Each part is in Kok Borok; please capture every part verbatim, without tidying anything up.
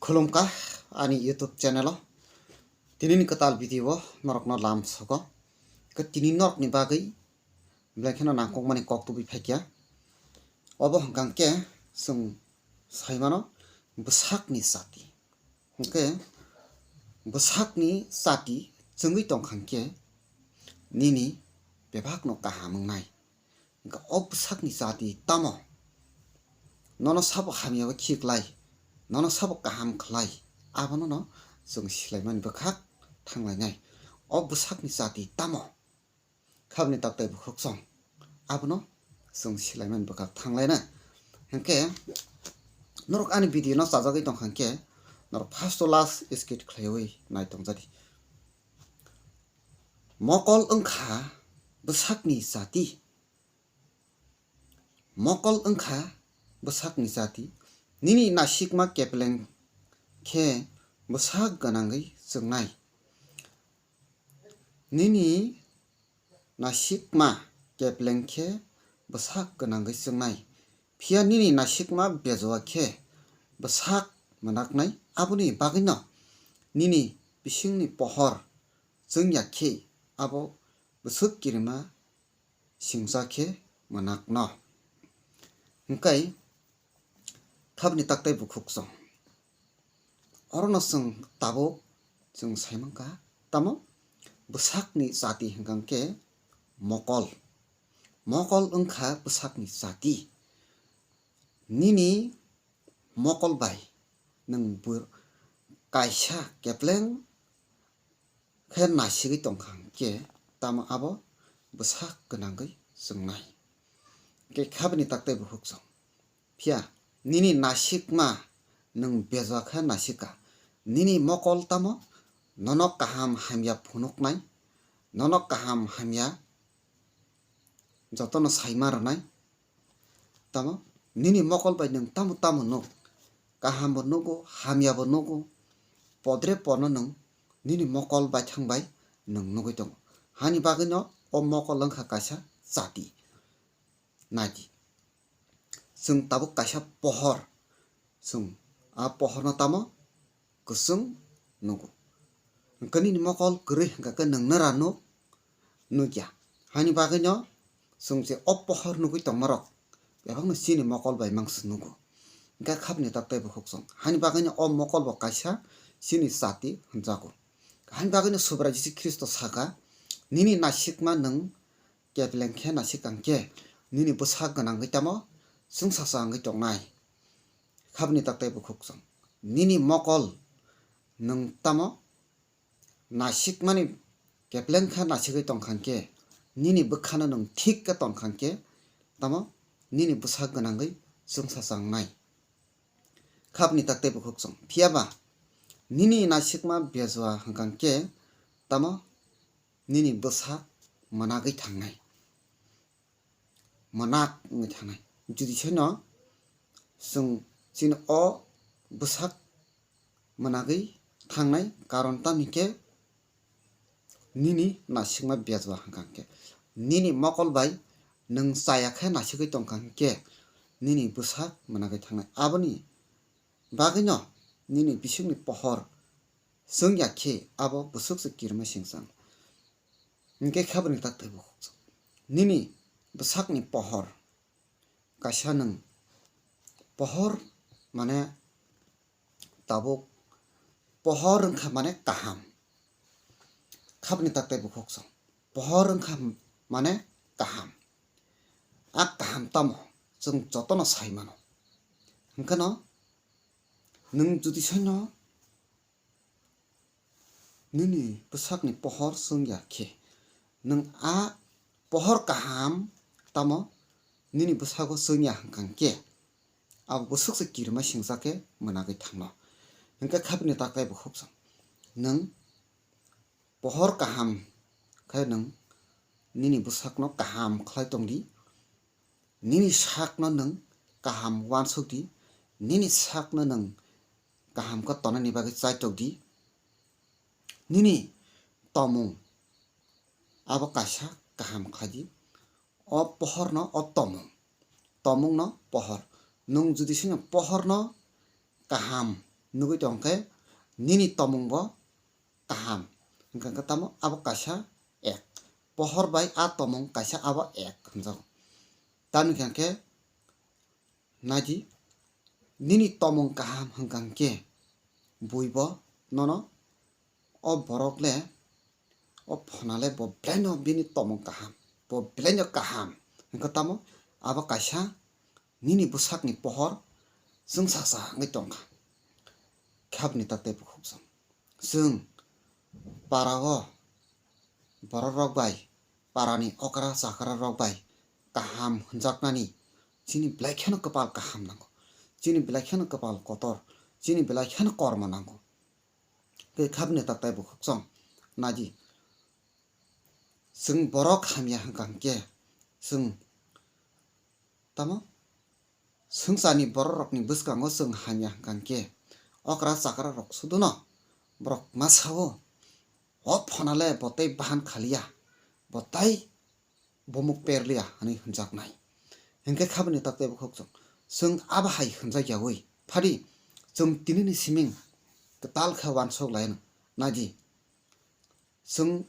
Khulumkha ani YouTube channel o. Tinini kwtal video o norokno lam sogo. Khe tini norokni bagwi belai kheno nangkukmani kok tubui phaikya. Obo hwnkha khe chwng saimano bwsakni chati. Hwnkhe bwsakni chati chwngwi tongkha khe nini bebakno kaham wngnai. Hwnkhe o bwsakni chati tamo? Nono sabo hamya o khiklai, nono sabo kaham khlai, abono no chwng silaimani bwkhak thanglainai. O bwsakni chati tamo? Khabni taktai bukhuk song, abono chwng silaimani bwkhak thanglaina. Hwnkhe norok ani video no chajagwi tongkha hwnkhe norok first to last skip khlaiwi nai tongjadi. Mokol wngkha bwsakni chati. Mokol wngkha bwsakni chati. Nini nasikma kepleng khe bwsak gwnangwi chwngnai. Nini nasikma kepleng khe bwsak gwnangwi chwngnai. Phiya nini nasikma bejua khe bwsak mwnaknai. Aboni bagwino nini bisingni pohor chwngya khe abo bwswk kirima singcha khe mwnakno. Hwnkhe khabni taktai bukhuk song. Orono chwng tabuk chwng saimankha, tamo bwsakni chati hwnkha khe mokol. Mokol wngkha bwsakni chati. Nini mokol bai nwng bw-, kaisa kepleng khe nasigwi tongkha hwnkhe tamo abo bwsak gwnangwi chwngnai. Hwnkhe khabni taktai bukhuk song. Phiya nini nasikma nwng bejua khe nasikha. Nini mokol tamo nono kaham hamya phunuknai, nono kaham hamya jotono saima rwnai. Tamo nini mokol bai nwng tamo tamo nuk, kaham bo nugo, hamya bo nugo, podre pono nwng nini mokol bai thang bai nwng nugwi tongo. Hani bagwino o mokol wngkha kaisa chati. Naidi, chwng tabuk kaisa pohor, chwng a pohorno tamo kwchwng nugo. Hwnkhe nini mokol kwrwi hwnkha khe nwng nora nuk nukya. Hani bagwino chwng je o pohor nugwi tongmarok bebakno chini mokol bai mangsa nugo. Hwnkhe khabni tak tei bukhuk chwng. Hani bagwino o mokol bo kaisa chini chati hwnjago. Hani bagwino Subrai Jisu Khristo saka, "Nini nasikma nwng kepleng khe nasikang khe, nini bwsak gwnangwi tamo chwngsacha wngwi tongnai." Khabni tak tei bukhuk chwng. Nini mokol nwng tamo nasikmani kepleng khe nasigwi tongkha khe, nini bwkhano nwng thik khe tongkha khe, tamo nini bwsak gwnangwi chwngsacha wngnai. Khabni tak tei bukhuk chwng. Phiya ba nini nasikma bejua hwnkha khe, tamo nini bwsak mwnagwi thangnai. Mwnak wngwi thangnai. Jodi seno chwng chini o bwsak mwnagwi thangnai, karon tamni khe nini nasikma bejua hwnkha khe, nini mokol bai nwng chaya khe nasigwi tongkha khe, nini bwsak mwnagwi thangnai. Aboni bagwino nini bisingni pohor chwngya khe abo bwswk se kirima singchang. Hwnkhe khabni tak tei bukhuk chwng. Nini bwsakni pohor kaisa nwng pohor mane tabuk pohor wngkha mane kaham. Khabni tak tei bukhuk chwng. Pohor wngkha mane kaham. A kaham tamo chwng jotono sai mano. Hwnkhe no nwng jodi soino nini bwsakni pohor chwngya khe, nwng a pohor kaham tamo nini bwsago chwngya hwnkha khe, abo bwswk se kirima singcha khe mwnagwi thangno. Hwnkhe khabni tak tei bukhuk chwng. Nwng pohor kaham khe nwng nini bwsakno kaham khlai tongdi. Nini sakno nwng kaham uansuk di, nini sakno nwng kaham khe tonani bagwi chaitok di. Nini tomung abo kaisa kaham khlai di. O pohorno o tomung, tomungno pohor. Nwng jodi sino pohorno kaham nugwi tongkhe nini tomung bo kaham. Hwnkha khe tamo abo kaisa ek. Pohor bai a tomung kaisa abo ek hwnjago. Tamni hwnkha khe naidi nini tomung kaham hwnkha khe bui bo nono o borok le o phona le bo belaino bini tomung kaham, bo belaino kaham. Hwnkha tamo abo kaisa nini bwsakni pohor chwngsasa wngwi tongkha. Khabni tak tei bukhuk chwng. Chwng para o borok rok bai, para ni okra chakra rok bai kaham hwnjaknani chini belai kheno kwpal kaham nango, chini belai kheno kwpal kotor, chini belai kheno kormo nango. Tei khabni tak tei bukhuk chwng naidi chwng borok hamya hwnkha khe chwng tamo swngcharni borok rokni bwskango chwng hamya hwnkha khe okra chakra rok suduno borok ma sao, o phona le bo tei bahan khaliya, bo tei bumuk perliya hwnwi hwnjaknai. Hinkhe khabni tak tei bukhuk chwng, chwng abo hai hwnjakyawi phadi chwng tinini siming kwtal khe uansuk laino naidi. Chwng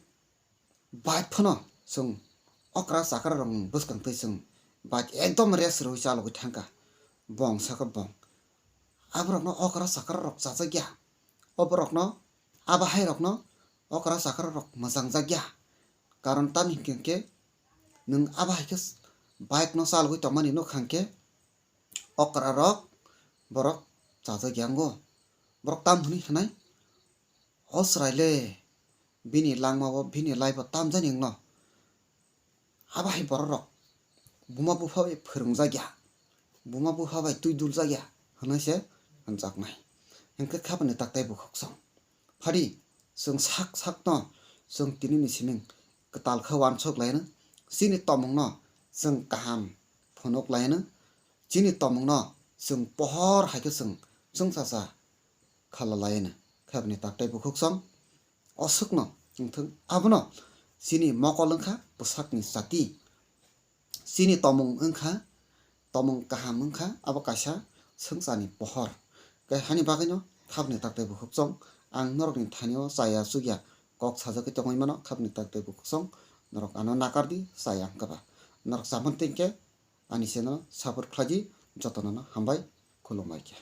bai phano chwng okra chakra rokni bwskang twi chwng bai ekdom rest rwui chalogwi thangkha. Bong sakha bong. Aborokno okra chakra rok chajakya. Oborokno, abo hai rokno okra chakra rok mwchangjakya. Karon tamni hinkhe nwng abo hai khe bike no chalogwi tongmani nukha hinkhe okra rok borok chajakya wngo. Borok tam hwnwi hinai, o chwrai le bini langma o bini life o tamjani wngno. Abo hai borok rok buma bupha bai phwrwngjakya, buma bupha bai twi duljakya hwnwi se hwnjaknai. Hinkhe khabni tak tei bukhuk chwng. Phadi chwng sak sakno chwng tinini siming kwtal khe uansuk laino, chini tomungno chwng kaham phunuk laino, chini tomungno chwng pohor hai khe chwng chwngsacha khala laino. Khabni tak tei bukhuk chwng. Aswkno wngthung, abono chini mokol wngkha bwsakni chati. Chini tomung wngkha, tomung kaham wngkha, abo kaisa swngcharni pohor. Khe hani bagwino khabni tak tei bukhuk chwng, ang norokni thanio chaya chukya kok sajagwi tongwi mano, khabni tak tei bukhuk chwng, norok ano nakardi, chaya wngkha ba. Norok chamani tengkhe ani channel support khlaidi, jotono hambai, khulumbai khe.